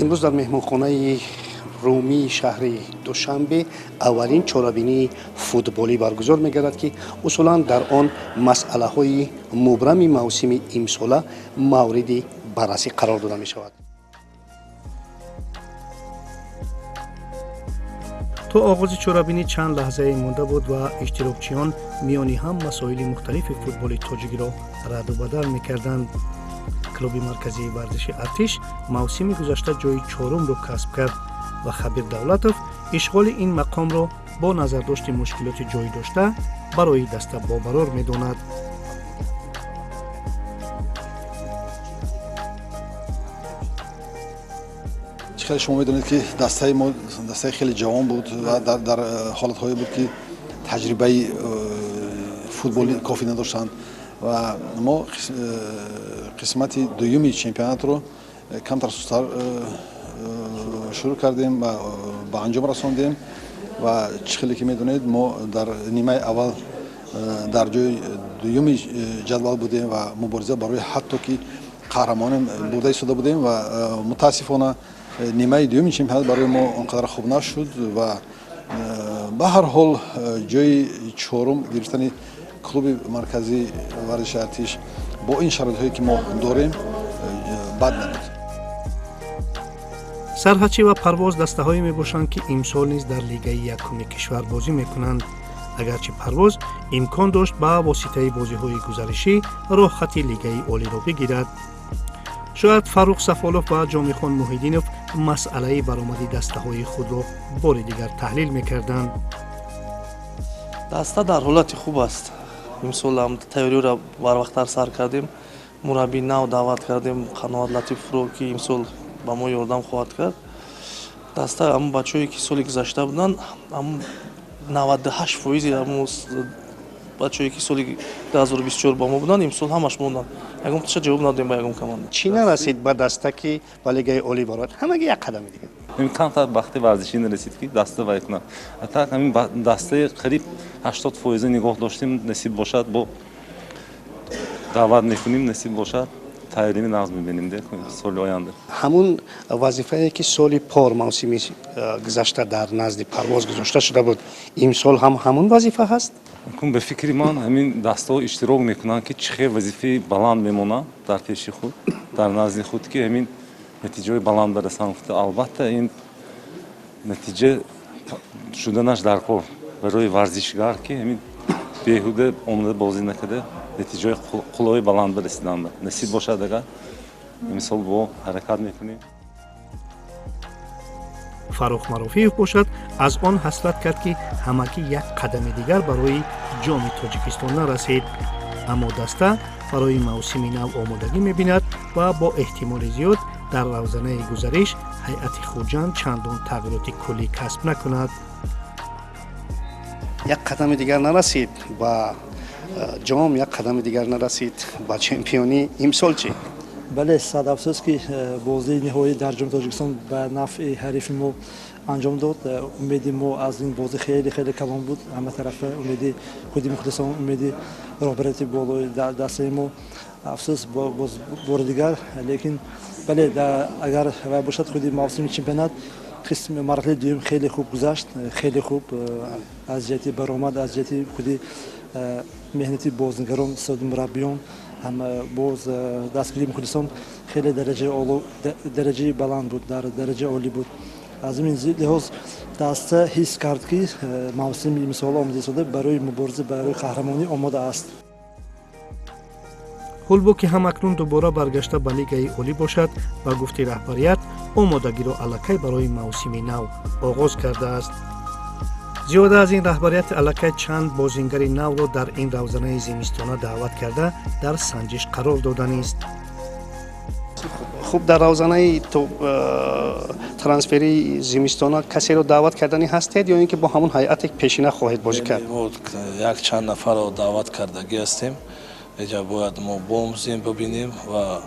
Имрӯз дар меҳмонхонаи Румии шаҳри Душанбе аввалин чорабинии футболӣ баргузор мегардад, ки усулан дар он масъалаҳои мубрами мавсими имсола мавриди баррасӣ қарор дода мешавад. То оғози чорабинӣ чанд лаҳзае монда буд ва иштирокчиён миёни ҳам масоили мухталифи футболи тоҷикиро раду бадал мекарданд. Клуби марказии варзиши «Артиш» мавсими гузашта ҷои чорумро касб кард ва Хабир Давлатов ишғоли ин мақомро бо назардошти мушкилоти ҷой дошта барои даста бобарор медонад. Чӣ хеле шумо медонед, ки дастаи мо дастаи хеле ҷавон буд ва дар ҳолатҳое буд, ки таҷрибаи футболи кофӣ надоштанд, ва мо қисмати дуюми чемпионатро камтар сустар шурӯъ кардем ва ба анҷом расондем. Ва чӣ хеле ки медонед, мо дар нимаи аввал дар ҷои дуюми ҷадвал будем ва мубориза барои ҳатто ки қаҳрамонем бурда истода будем. Ва мутаассифона, нимаи дуюми чемпионат барои мо он қадар хуб нашуд ва ба ҳар ҳол ҷои чорум гирифтани клуби марказии варзиши «Артиш» бо ин шароитҳое ки мо дорем бад набуд. «Сарҳадчӣ» ва «Парвоз» дастаҳое мебошанд, ки имсол низ дар лигаи якуми кишвар бозӣ мекунанд. Агарчи «Парвоз» имкон дошт ба воситаи бозиҳои гузаришӣ роҳхати лигаи олиро бигирад. Шояд Фаррух Сафолов ва Ҷомихон Муҳиддинов масъалаи баромади дастаҳои худро бори дигар таҳлил мекарданд. Даста дар ҳолати хуб аст. Имсол ҳам тайёриро барвақттар сар кардем, мураббии нав даъват кардем, Қаноат Латифовро, ки имсол ба мо ёрдам хоҳад кард. Даста, ҳамн бачаҳое ки соли гузашта буданд, ҳамн 98 фоизи ҳамн бачаҳое ки соли 2024 ба мо буданд, имсол ҳамаш монданд. Ягон тиша ҷавоб надодем ба ягон команда. Чӣ нарасид ба даста, ки ба лигаи олӣ барояд? Ҳамаги як қадами дигар. Камтар бахти варзишӣ нарасид, ки даста вай кунад. Так ҳамин дастаи қариб 80 фоиза нигоҳ доштем. Насиб бошад, бо даъват мекунем, насиб бошад, тайёрими нағз мебинем де соли оянда. Ҳамун вазифае, ки соли пор, мавсими гузашта дар назди «Парвоз» гузошта шуда буд, имсол ҳам ҳамун вазифа ҳаст? Ба фикри ман, ҳамин дастаҳо иштирок мекунанд, ки чӣ хел вазифаи баланд мемонанд дар пеши худ, дар назди худ, ки ҳамин натиҷаҳои баланд барасанд. Албатта, ин натиҷа шуданаш дар кор барои варзишгар, ки ҳамин беҳуда омада бозӣ накарда, натиҷаҳои қуллаҳои баланд барасиданд. Насиб бошад, агар имсол бо ҳаракат мекунем. Фаррух Марофиев бошад, аз он ҳасрат кард, ки ҳамагӣ як қадами дигар барои Ҷоми Тоҷикистон нарасид. Аммо даста барои мавсими нав омодагӣ мебинад ва бо эҳтимоли зиёд дар равзанаи гузариш ҳайати Хуҷанд чандон тағйироти куллӣ касб накунад. Як қадами дигар нарасид ба ҷом, як қадами дигар нарасид ба чемпионӣ. Имсол чӣ? Бале, сад афсӯс, ки бозии ниҳоӣ дар Ҷоми Тоҷикистон ба нафъи ҳарифи мо анҷом дод. Умеди мо аз ин бозӣ хеле хеле калон буд, ҳаматарафа умеди худи мухлисон, умеди роҳбарияти болои дастаи мо. Афсӯс, боз бори дигар. Лекин бале, агар вай бошад, худи мавсими чемпионат, қисми марҳилаи дуюм хеле хуб гузашт, хеле хуб аз ҷиҳати баромад, аз ҷиҳати худи меҳнати бозигарон, истоди мураббиён, ҳам боз дастгирии мухлисон хеле дараҷаи баланд буд, дар дараҷаи олӣ буд. Аз ин лиҳоз даста ҳис кард, ки мавсими имсола омода истода барои мубориза барои қаҳрамонӣ омода аст. Ҳолбуки ҳамакнун дубора баргашта ба лигаи олӣ бошад, ба гуфти раҳбарият, омодагиро аллакай барои мавсими нав оғоз кардааст. Зиёда аз ин, раҳбарияти аллакай чанд бозингари навро дар ин равзанаи зимистона даъват карда, дар санҷиш қарор доданист. Хуб, дар равзанаи трансферии зимистона касеро даъват карданӣ ҳастед ё ин ки бо ҳамун ҳайате пешина хоҳед бозӣ кард? Як чанд нафарро даъват кардагӣ ҳастем. Эҷа бояд мо бомзем, бибинем ва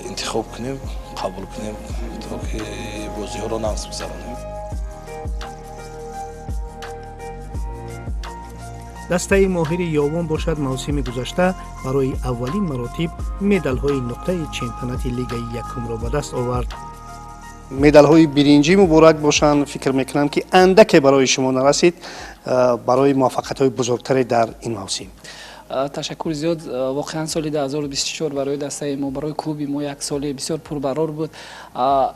интихоб кунем, қабул кунем, то ки бозиҳоро нағз гузаронем. Дастаи моҳири «Ёвон» бошад, мавсими гузашта барои аввалин маротиб медалҳои нуқтаи чемпионати лигаи якумро ба даст овард. Медалҳои биринҷӣ муборак бошанд. Фикр мекунам, ки андаке барои шумо нарасид барои муваффақиятҳои бузургтаре дар ин мавсим. Ташаккур зиёд. Воқеан, соли 2024 барои дастаи мо, барои клуби мо як соли бисёр пурбарор буд.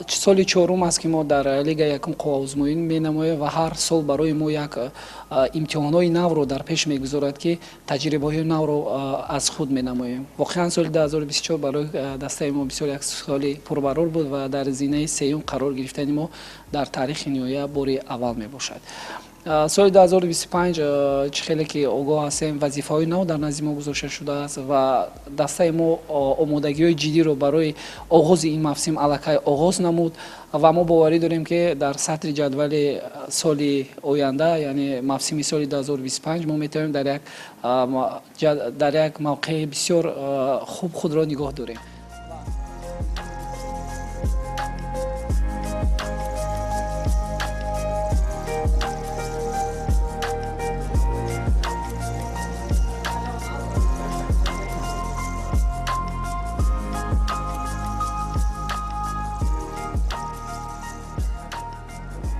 Соли чорум аст, ки мо дар лигаи якум қувваозмоӣ менамоем ва ҳар сол барои мо як имтиҳонҳои навро дар пеш мегузорад, ки таҷрибаҳои навро аз худ менамоем. Воқеан, соли 2024 барои дастаи мо бисёр як соли пурбарор буд ва дар зинаи сеюм қарор гирифтани мо дар таърихи ниҳоя бори аввал мебошад. Соли 2025, чӣ хеле ки огоҳ ҳастем, вазифаҳои нав дар назди мо гузошта шудааст ва дастаи мо омодагиҳои ҷиддиро барои оғози ин мавсим аллакай оғоз намуд ва мо боварӣ дорем, ки дар сатри ҷадвали соли оянда, яъне мавсими соли 2025, мо метавонем дар як мавқеи бисёр хуб худро нигоҳ дорем.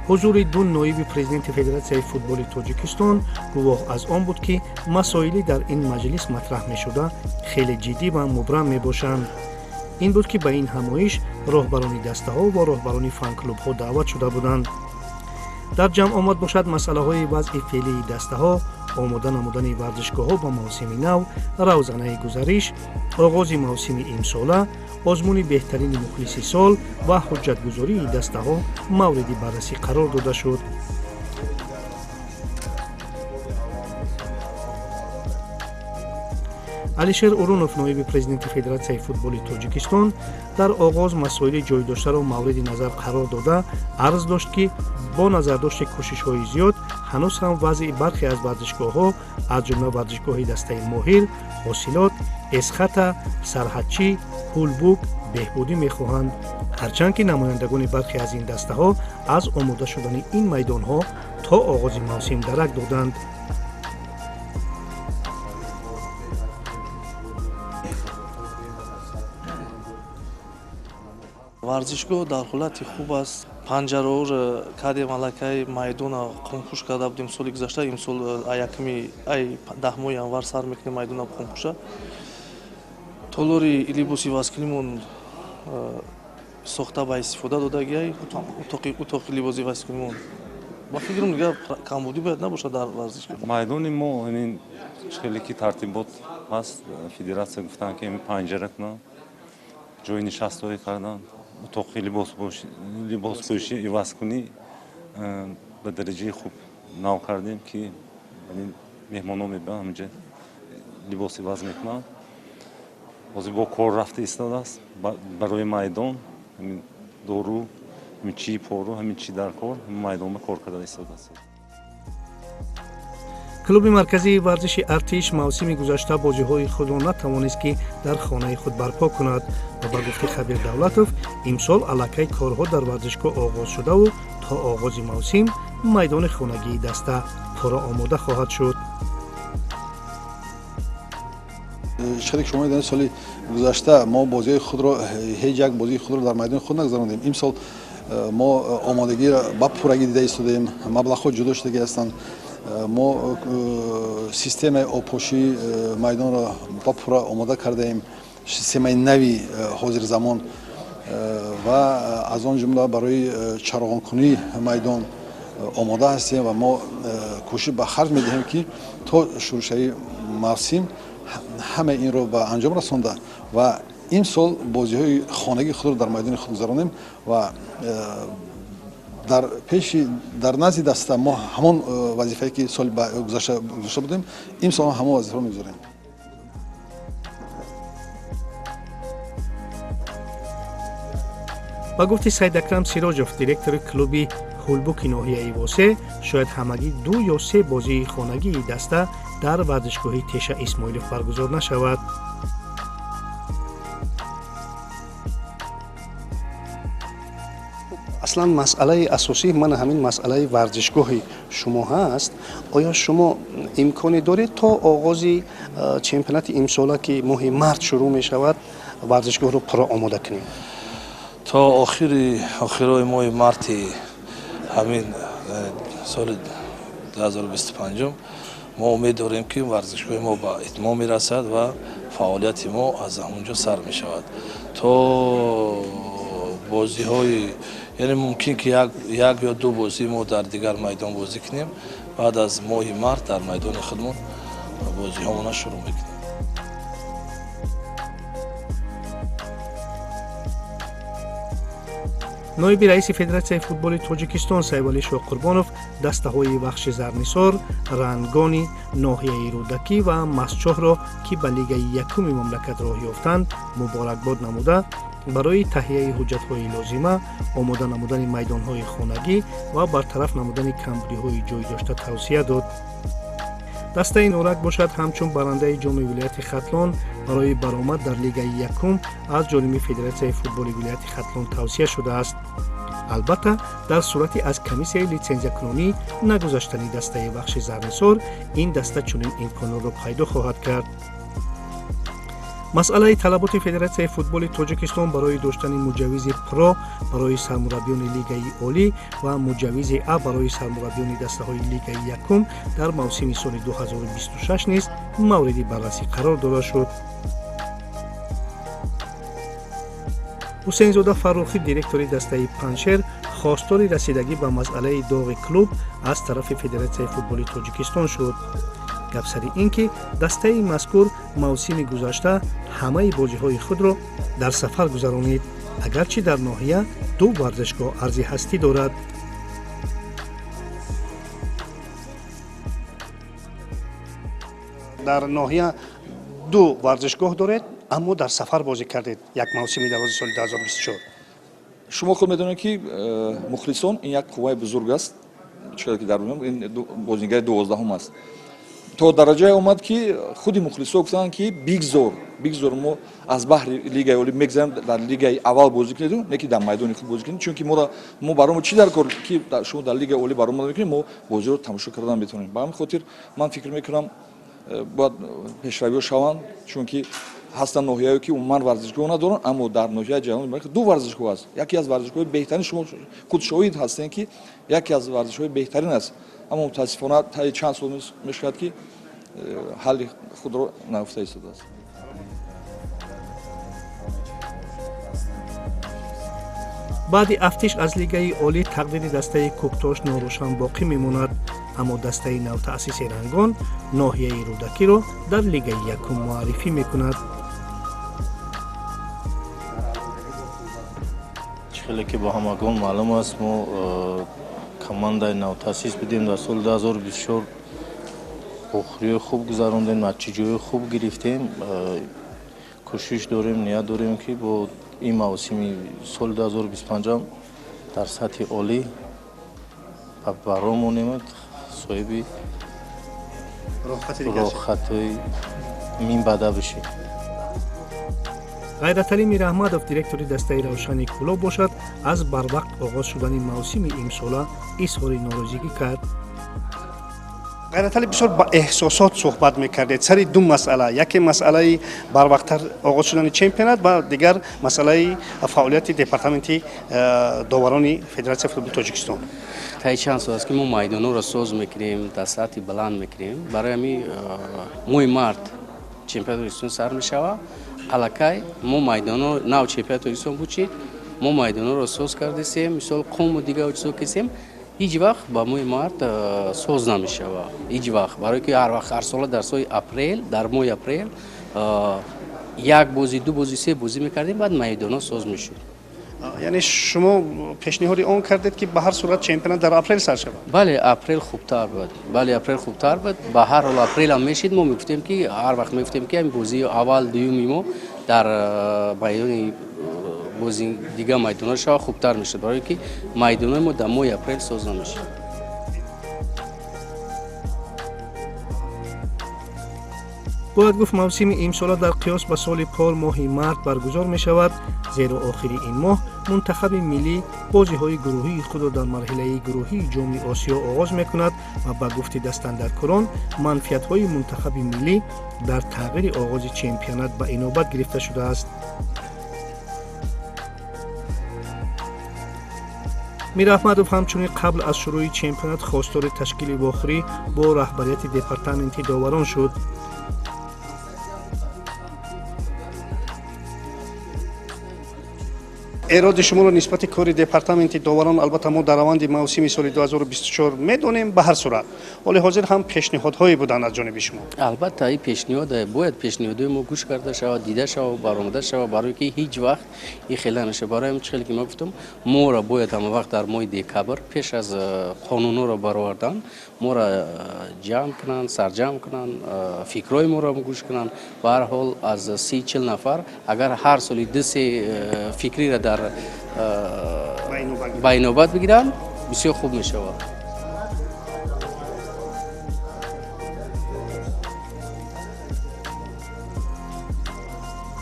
Ҳузури ду ноиби президенти Федератсияи футболи Тоҷикистон гувоҳ аз он буд, ки масоиле дар ин маҷлис матраҳ мешуда хеле ҷиддӣ ва мубрам мебошанд. Ин буд, ки ба ин ҳамоиш роҳбарони дастаҳо ва роҳбарони фанклубҳо даъват шуда буданд. Дар ҷамъ омад бошад масъалаҳои вазъи феълии дастаҳо, омода намудани варзишгоҳҳо ба мавсими нав, равзанаи гузариш, оғози мавсими имсола, озмуни беҳтарини мухлиси сол ва ҳуҷҷатгузории дастаҳо мавриди баррасӣ қарор дода шуд. Алишер Урунов, ноиби президенти Федератсияи футболи Тоҷикистон, дар оғоз масоили ҷойдоштаро мавриди назар қарор дода, арз дошт, ки бо назардошти кӯшишҳои зиёд ҳанӯз ҳам вазъи бархе аз варзишгоҳҳо, аз ҷумла варзишгоҳи дастаи Моҳир, Ҳосилот, Эсхата, Сарҳадчӣ, Ҳулбук беҳбудӣ мехоҳанд, ҳарчанд ки намояндагони бархе аз ин дастаҳо аз омода шудани ин майдонҳо то оғози мавсим дарак доданд. Варзишгоҳ дар ҳолати хуб аст. Панҷараҳоро кардем, аллакай майдона қумпӯш карда будем соли гузашта. Имсол якми ай 10 моҳи январ сар мекунем майдона қумпӯша. Толори либоси ивазкунимон сохта ба истифода додагиай, утоқи либоси ивазкунимон. Ба фикрам, дигар камбудӣ бояд набошад дар варзишгоҳ. Майдони мо ҳамин хеле ки тартибот ҳаст. Федератсия гуфтанд, ки панҷара кунанд, ҷои нишастҳое карданд, утоқи либоспӯшӣ, ивазкунӣ ба дараҷаи хуб нав кардем, ки меҳмонҳо мебиёнд, ҳаминҷа либос иваз мекунанд. Ҳозир бо кор рафта истодааст барои майдон, ҳамин дору, ҳамин чи пору, ҳамин чи дар кор майдонба кор карда истодааст. Клуби марказии варзиши Артиш мавсими гузашта бозиҳои худро натавонист, ки дар хонаи худ барпо кунад ва ба гуфти Хабир Давлатов, имсол аллакай корҳо дар варзишгоҳ оғоз шудаву то оғози мавсим майдони хонагии даста пурра омода хоҳад шуд. Хеле шумо медонед, соли гузашта мо бозиҳои худро, ҳеҷ як бозии худро дар майдони худ нагузарондем. Имсол мо омодагиро ба пуррагӣ дида истодаем, маблағҳо ҷудо шудагӣ ҳастанд. Мо системаи обпошии майдонро ба пурра омода кардаем, системаи нави ҳозирзамон ва аз он ҷумла барои чароғонкунии майдон омода ҳастем ва мо кӯшиш ба харҷ медиҳем, ки то шурӯъшавии мавсим ҳамаи инро ба анҷом расонда ва имсол бозиҳои хонагии худро дар майдони худ гузаронем. Ва дар пеши, дар назди даста мо ҳамон вазифае, ки соли гузашта гузошта будем, имсол ҳамон вазифаро мегузорем. Ба гуфти Сайдакрам Сироҷов, директори клуби Ҳулбуки ноҳияи Восе, шояд ҳамагӣ ду ё се бозии хонагии даста дар варзишгоҳи Теша Исмоилов баргузор нашавад. Аслан масъалаи асосӣ ман ҳамин масъалаи варзишгоҳи шумо ҳаст. Оё шумо имконе доред то оғози чемпионати имсола, ки моҳи март шурӯъ мешавад, варзишгоҳро пурра омода кунед? То То охирои моҳи марти ҳамин соли 2025 мо умед дорем, ки варзишгоҳи мо ба итмом мерасад ва фаъолияти мо аз ҳамон ҷо сар мешавад. То бозиҳои, яъне мумкин ки як ё ду бозӣ мо дар дигар майдон бозӣ кунем. Баъд аз моҳи март дар майдони худмон бозиҳомона шурӯъ мекунем. Ноиби раиси Федератсияи футболи Тоҷикистон Сайвалӣ Шоҳқурбонов дастаҳои Вахши Зарнисор, Рангони ноҳияи Рӯдакӣ ва Мастчоҳро, ки ба лигаи якуми мамлакат роҳ ёфтанд, муборакбод намуда, барои таҳияи ҳуҷҷатҳои лозима, омода намудани майдонҳои хонагӣ ва бартараф намудани камбудиҳои ҷой дошта тавсия дод. Дастаи Норак бошад, ҳамчун барандаи ҷоми вилояти Хатлон барои баромад дар лигаи якум аз ҷониби Федератсияи футболи вилояти Хатлон тавсия шудааст. Албатта, дар сурати аз комиссияи литсензиякунонӣ нагузаштани дастаи Вахши Зарнисор ин даста чунин имконотро пайдо хоҳад кард. Масъалаи талаботи Федератсияи футболи Тоҷикистон барои доштани муҷаввизи про барои сармураббиёни лигаи олӣ ва муҷаввизи а барои сармураббиёни дастаҳои лигаи якум дар мавсими соли 2026 низ мавриди баррасӣ қарор дода шуд. Ҳусейнзода Фаррухӣ, директори дастаи Панҷшер, хостори расидагӣ ба масъалаи доғи клуб аз тарафи Федератсияи футболи Тоҷикистон шуд. Гап сари ин ки дастаи мазкур мавсими гузашта ҳамаи бозиҳои худро дар сафар гузаронид, агарчи дар ноҳия ду варзишгоҳ арзи ҳастӣ дорад. Дар ноҳия ду варзишгоҳ доред, аммо дар сафар бозӣ кардед як мавсими дарози соли 2024. Шумо худ медонед, ки мухлисон ин як қувваи бузург аст. Чӣ ки дар ин бозигари 12-ум аст. То дараҷае омад, ки худи мухлисо гуфтанд, ки бигзор, бигзор, мо аз баҳри лигаи олӣ мегзарем, дар лигаи аввал бозӣ кунед, не ки дар майдони худ бозӣ кунед, чунки моро мо барои мо чӣ дар кор, ки шумо дар лигаи олӣ баромада мекунед, мо бозиро тамошо кардан метавонем. Ба ҳамин хотир ман фикр мекунам, бояд пешравиҳо шаванд, чунки ҳастанд ноҳияҳое, ки умуман варзишгоҳ надоранд, аммо дар ноҳияи Ҷалоли ду варзишгоҳ аст. Яке аз варзишгоҳҳои беҳтарин, шумо худ шоҳид ҳастем, ки яке аз варзишҳои беҳтарин аст, аммо мутаассифона таи чанд сол мешавад, ки ҳалли худро наёфта истодааст. Баъди афтиш аз лигаи олӣ тақдири дастаи Кӯктош норӯшан боқӣ мемонад, аммо дастаи навтаъсиси Рангон ноҳияи Рӯдакиро дар лигаи якум муаррифӣ мекунад. Чӣ хеле ки ба ҳамагон маълум аст, мо командаи навтаъсис будем. Дар соли 2024 охириҳои хуб гузарондем, натиҷаҳои хуб гирифтем. Кӯшиш дорем, ният дорем, ки бо ин мавсими соли 2025 дар сатҳи олӣ ба монем, соҳиби роҳхатҳои минбаъда бишем. Ғайраталӣ Мираҳмадов, директори дастаи Равшани Кӯлоб бошад, аз барвақт оғоз шудани мавсими имсола изҳори норозигӣ кард. Ғайраталӣ, бисёр ба эҳсосот суҳбат мекардед сари ду масъала: яке масъалаи барвақттар оғоз шудани чемпионат ва дигар масъалаи фаъолияти департаменти доварони Федератсияи футболи Тоҷикистон. Таи чанд сол аст, ки мо майдонҳоро соз мекунем, дар сатҳи баланд мекунем. Барои ҳамин моҳи март чемпионати Тоҷикистон сар мешавад. Аллакай мо майдонҳо нав, чемпионати Тоҷикистон бучид, мо майдонҳоро соз кардесем, мисол қуму дигар чизо кесем. Ҳеҷ вақт ба моҳи март соз намешавад, ҳеҷ вақт, барое ки ҳар вақт, ҳар сола дар соли апрел, дар моҳи апрел як бозӣ, ду бозӣ, се бозӣ мекардем, баъд майдонҳо соз мешуд. Яъне шумо пешниҳоди он кардед, ки ба ҳар сурат чемпионат дар апрел сар шавад? Бале, апрел хубтар буд, бале, апрел хубтар буд. Ба ҳар ҳол апрелам мешид. Мо мегуфтем, ки ҳар вақт мегуфтем, ки ҳамин бозии аввал, дуюми мо дар майдони бози дигар майдонҳо шава, хубтар мешуд, барое ки майдонҳои мо дар моҳи апрел соз намешуд. Бояд гуфт, мавсими имсола дар қиёс ба соли пор моҳи март баргузор мешавад, зеро охири ин моҳ мунтахаби миллӣ бозиҳои гурӯҳии худро дар марҳилаи гурӯҳии Ҷоми Осиё оғоз мекунад ва ба гуфти дастандаркорон, манфиатҳои мунтахаби миллӣ дар тағйири оғози чемпионат ба инобат гирифта шудааст. Мираҳмадов ҳамчунин қабл аз шурӯи чемпионат хостори ташкили вохӯрӣ бо раҳбарияти департаменти доварон шуд. Эроди шуморо нисбати кори департаменти доварон албатта мо дар раванди мавсими соли 2024 медонем. Ба ҳар сурат, ҳоли ҳозир ҳам пешниҳодҳое буданд аз ҷониби шумо. Албатта, ин пешниҳод бояд пешниҳодҳои мо гӯш карда шавад, дида шавад, баромада шавад, барое ки ҳеҷ вақт ин хела нашавад. Барои ҳамин, чӣ хеле ки ман гуфтам, моро бояд ҳама вақт дар моҳи декабр пеш аз қонунҳоро баровардан моро ҷамъ кунанд, сарҷамъ кунанд, фикрҳои моро гӯш кунанд. Ба ҳар ҳол, аз 30-40 нафар агар ҳар соли 2-3 фикриро дар ба инобат бигиранд, бисёр хуб мешавад.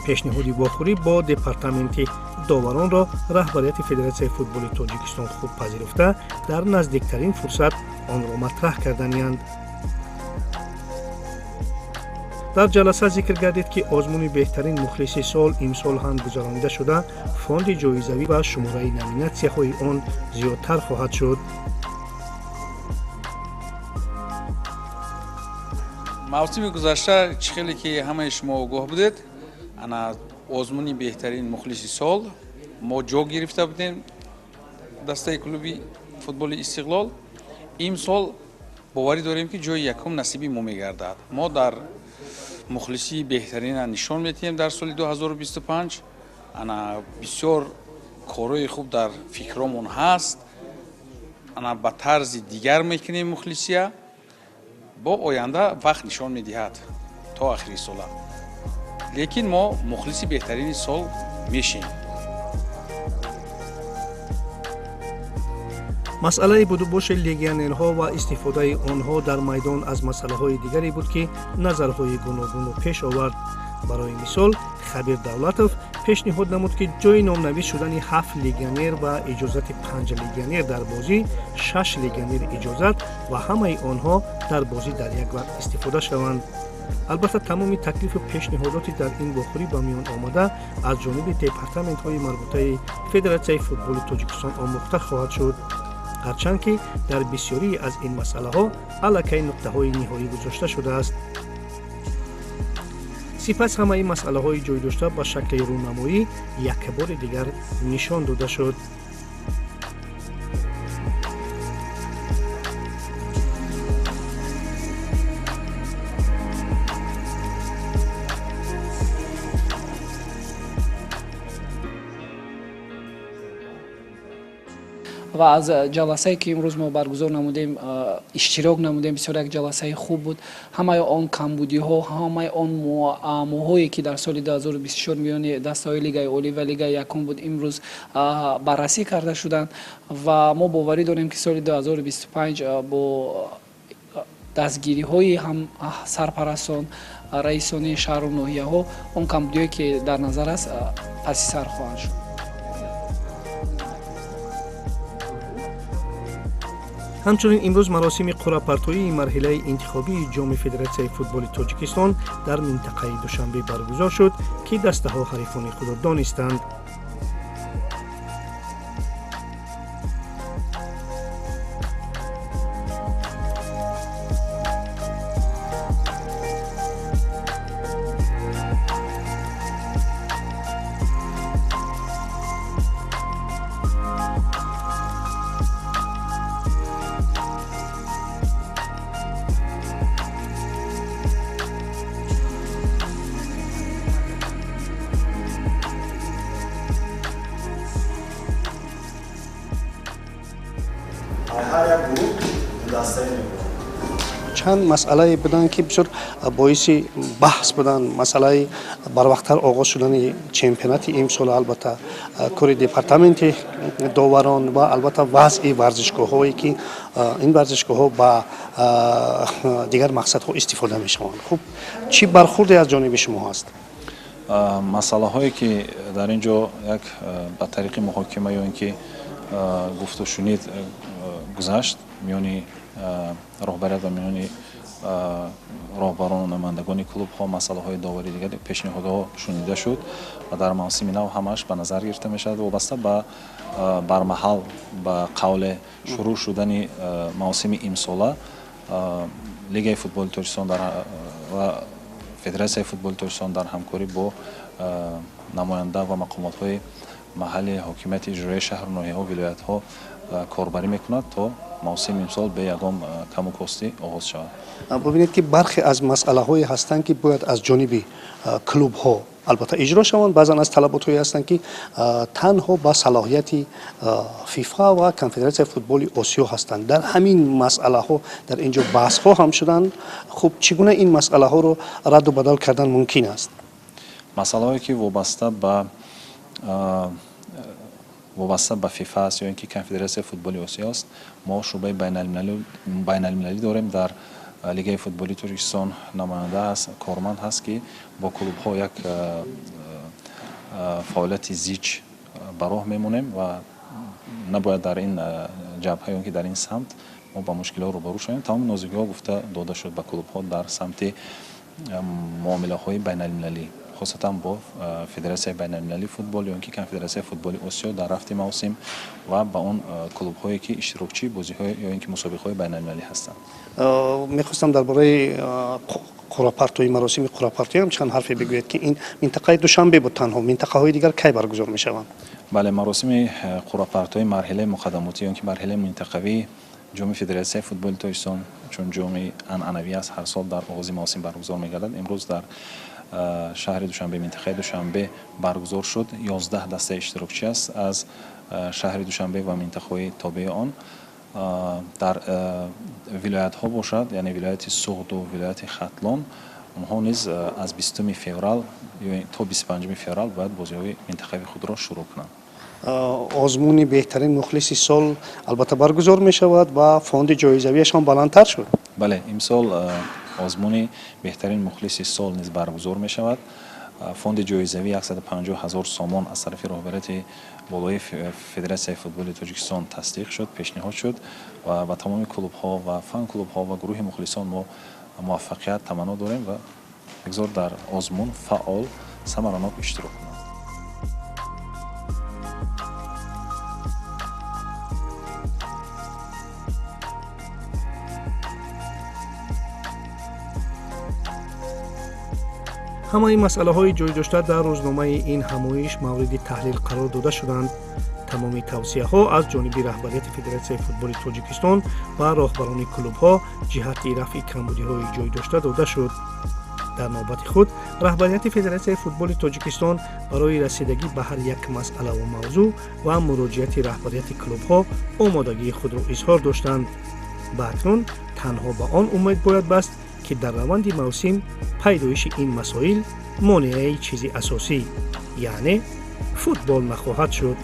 Пешниҳоди вохӯрӣ бо департаменти доваронро раҳбарияти Федератсияи футболи Тоҷикистон хуб пазируфта, дар наздиктарин фурсат онро матраҳ карданиянд. Дар ҷаласа зикр гардид, ки озмуни беҳтарин мухлиси сол имсол ҳам гузаронида шуда, фонди ҷоизавӣ ва шумораи номинатсияҳои он зиёдтар хоҳад шуд. Мавсими гузашта, чӣ хеле ки ҳамаи шумо огоҳ будед, ана озмуни беҳтарин мухлиси сол мо ҷо гирифта будем, дастаи клуби футболи Истиқлол. Имсол боварӣ дорем, ки ҷои якум насиби мо мегардад. Мо дар мухлисии беҳтарина нишон медиҳем дар соли 2025. Ана бисёр корҳои хуб дар фикромон ҳаст, ана ба тарзи дигар мекунем мухлисия. Бо оянда вақт нишон медиҳад то ахири сола, лекин мо мухлиси беҳтарини сол мешем. Масъалаи будубоши легионерҳо ва истифодаи онҳо дар майдон аз масъалаҳои дигаре буд, ки назарҳои гуногунро пеш овард. Барои мисол, Хабир Давлатов пешниҳод намуд, ки ҷои номнавис шудани ҳафт легионер ва иҷозати панҷ легионер дар бозӣ, шаш легионер иҷозат ва ҳамаи онҳо дар бозӣ дар як вақт истифода шаванд. Албатта, тамоми таклифу пешниҳодоти дар ин вохӯрӣ ба миён омада аз ҷониби департаментҳои марбутаи Федератсияи футболи Тоҷикистон омӯхта хоҳад шуд, ҳарчанд ки дар бисёрии аз ин масъалаҳо аллакай нуқтаҳои ниҳоӣ гузошта шудааст. Сипас ҳамаи масъалаҳои ҷойдошта ба шакли рӯнамоӣ якбори дигар нишон дода шуд. Ва аз ҷаласае, ки имрӯз мо баргузор намудем, иштирок намудем, бисёр як ҷаласаи хуб буд. Ҳамаи он камбудиҳо, ҳамаи он муаммоҳое, ки дар соли 2024 миёни дастаҳои Лигаи олӣ ва Лигаи якум буд, имрӯз баррасӣ карда шуданд ва мо боварӣ дорем, ки соли 2025 бо дастгириҳои ҳам сарпарастон, раисони шаҳру ноҳияҳо он камбудиҳое, ки дар назар аст, паси сар хоҳанд шуд. Ҳамчунин имрӯз маросими қуръапартоии марҳилаи интихобии Ҷоми Федератсияи футболи Тоҷикистон дар минтақаи Душанбе баргузор шуд, ки дастаҳо ҳарифони худро донистанд. Чанд масъалае буданд, ки бисёр боиси баҳс буданд. Масъалаи барвақттар оғоз шудани чемпионати имсол, албатта кори департаменти доварон ва албатта вазъи варзишгоҳҳое, ки ин варзишгоҳҳо ба дигар мақсадҳо истифода мешаванд. Хуб, чӣ бархурде аз ҷониби шумо ҳаст? Масъалаҳое, ки дар ин ҷо як ба тариқи муҳокима ё ин ки гуфтушунид гузашт миёни роҳбарият ва миёни Роҳбарону намояндагони клубҳо, масъалаҳои доварӣ, дигар пешниҳодҳо шунида шуд ва дар мавсими нав ҳамааш ба назар гирифта мешавад. Вобаста ба бармаҳал, ба қавле шурӯъ шудани мавсими имсола, Лигаи футболи Тоҷикистон ва Федератсияи футболи Тоҷикистон дар ҳамкорӣ бо намоянда ва мақомотҳои маҳалли ҳокимияти иҷроияи шаҳру ноҳияҳо, вилоятҳо корбарӣ мекунад, то мавсими имсол бе ягон каму костӣ оғоз шавад. Бубинед, ки бархе аз масъалаҳое ҳастанд, ки бояд аз ҷониби клубҳо албатта иҷро шаванд. Баъзан аз талаботҳое ҳастанд, ки танҳо ба салоҳияти ФИФА ва Конфедератсияи футболи Осиё ҳастанд. Дар ҳамин масъалаҳо дар ин ҷо баҳсҳо ҳам шуданд. Хуб, чӣ гуна ин масъалаҳоро радду бадал кардан мумкин аст? Масъалаҳое, ки вобаста ба ФИФА аст ё ин ки Конфедератсияи футболи Осиё аст, мо шӯъбаи байналмилалӣ дорем. Дар Лигаи футболи Тоҷикистон намоянда ҳаст, корманд ҳаст, ки бо клубҳо як фаъолияти зич ба роҳ мемонем ва набояд дар ин ҷабҳа ё ки дар ин самт мо ба мушкилиҳо рӯбарӯ шавем. Тамоми нозукиҳо гуфта дода шуд ба клубҳо дар самти муомилаҳои байналмилалӣ, хосатан бо Федератсияи байналмилалии футбол ё ин ки Конфедератсияи футболи Осиё дар рафти мавсим ва ба он клубҳое, ки иштирокчии бозиҳо ё ин ки мусобиқаҳои байналмилалӣ ҳастанд. Мехостам дар бораи қуръапартоӣ, маросими қуръапартоӣ ҳам чанд ҳарфе бигӯед, ки ин минтақаи Душанбе буд танҳо, минтақаҳои дигар кай баргузор мешаванд? Бале, маросими қуръапартоии марҳилаи муқаддамотӣ ё ин ки марҳилаи минтақавии Ҷоми Федератсияи футболи Тоҷикистон, чун ҷоми анъанавӣ аст, ҳар сол дар оғози мавсим баргузор мегардад, имрӯз дар шаҳри Душанбе, минтақаи Душанбе баргузор шуд. 11 дастаи иштирокчӣ аст аз шаҳри Душанбе ва минтақаҳои тобеи он. Дар вилоятҳо бошад, яъне вилояти Суғду вилояти Хатлон, онҳо низ аз 20 феврал то 25 феврал бояд бозиҳои минтақавии худро шурӯъ кунанд. Озмуни беҳтарин мухлиси сол албатта баргузор мешавад ва фонди ҷоизавиаш ҳам баландтар шуд. Бале, имсол озмуни беҳтарин мухлиси сол низ баргузор мешавад. Фонди ҷоизавӣ 150 ҳазор сомон аз тарафи роҳбарияти болои Федератсияи футболи Тоҷикистон тасдиқ шуд, пешниҳод шуд ва ба тамоми клубҳо ва фан-клубҳо ва гурӯҳи мухлисон мо муваффақият таманно дорем ва бигзор дар озмун фаъол, самаранок иштирок кунанд. Ҳамаи масъалаҳои ҷойдошта дар рӯзномаи ин ҳамоиш мавриди таҳлил қарор дода шуданд. Тамоми тавсияҳо аз ҷониби раҳбарияти Федератсияи футболи Тоҷикистон ва роҳбарони клубҳо ҷиҳати рафъи камбудиҳои ҷойдошта дода шуд. Дар навбати худ раҳбарияти Федератсияи футболи Тоҷикистон барои расидагӣ ба ҳар як масъалаву мавзӯъ ва муроҷиати раҳбарияти клубҳо омодагии худро изҳор доштанд. Ба акнун танҳо ба он умед бояд баст, ки дар раванди мавсим пайдоиши ин масоил монеаи чизи асосӣ, яъне футбол, нахоҳад шуд.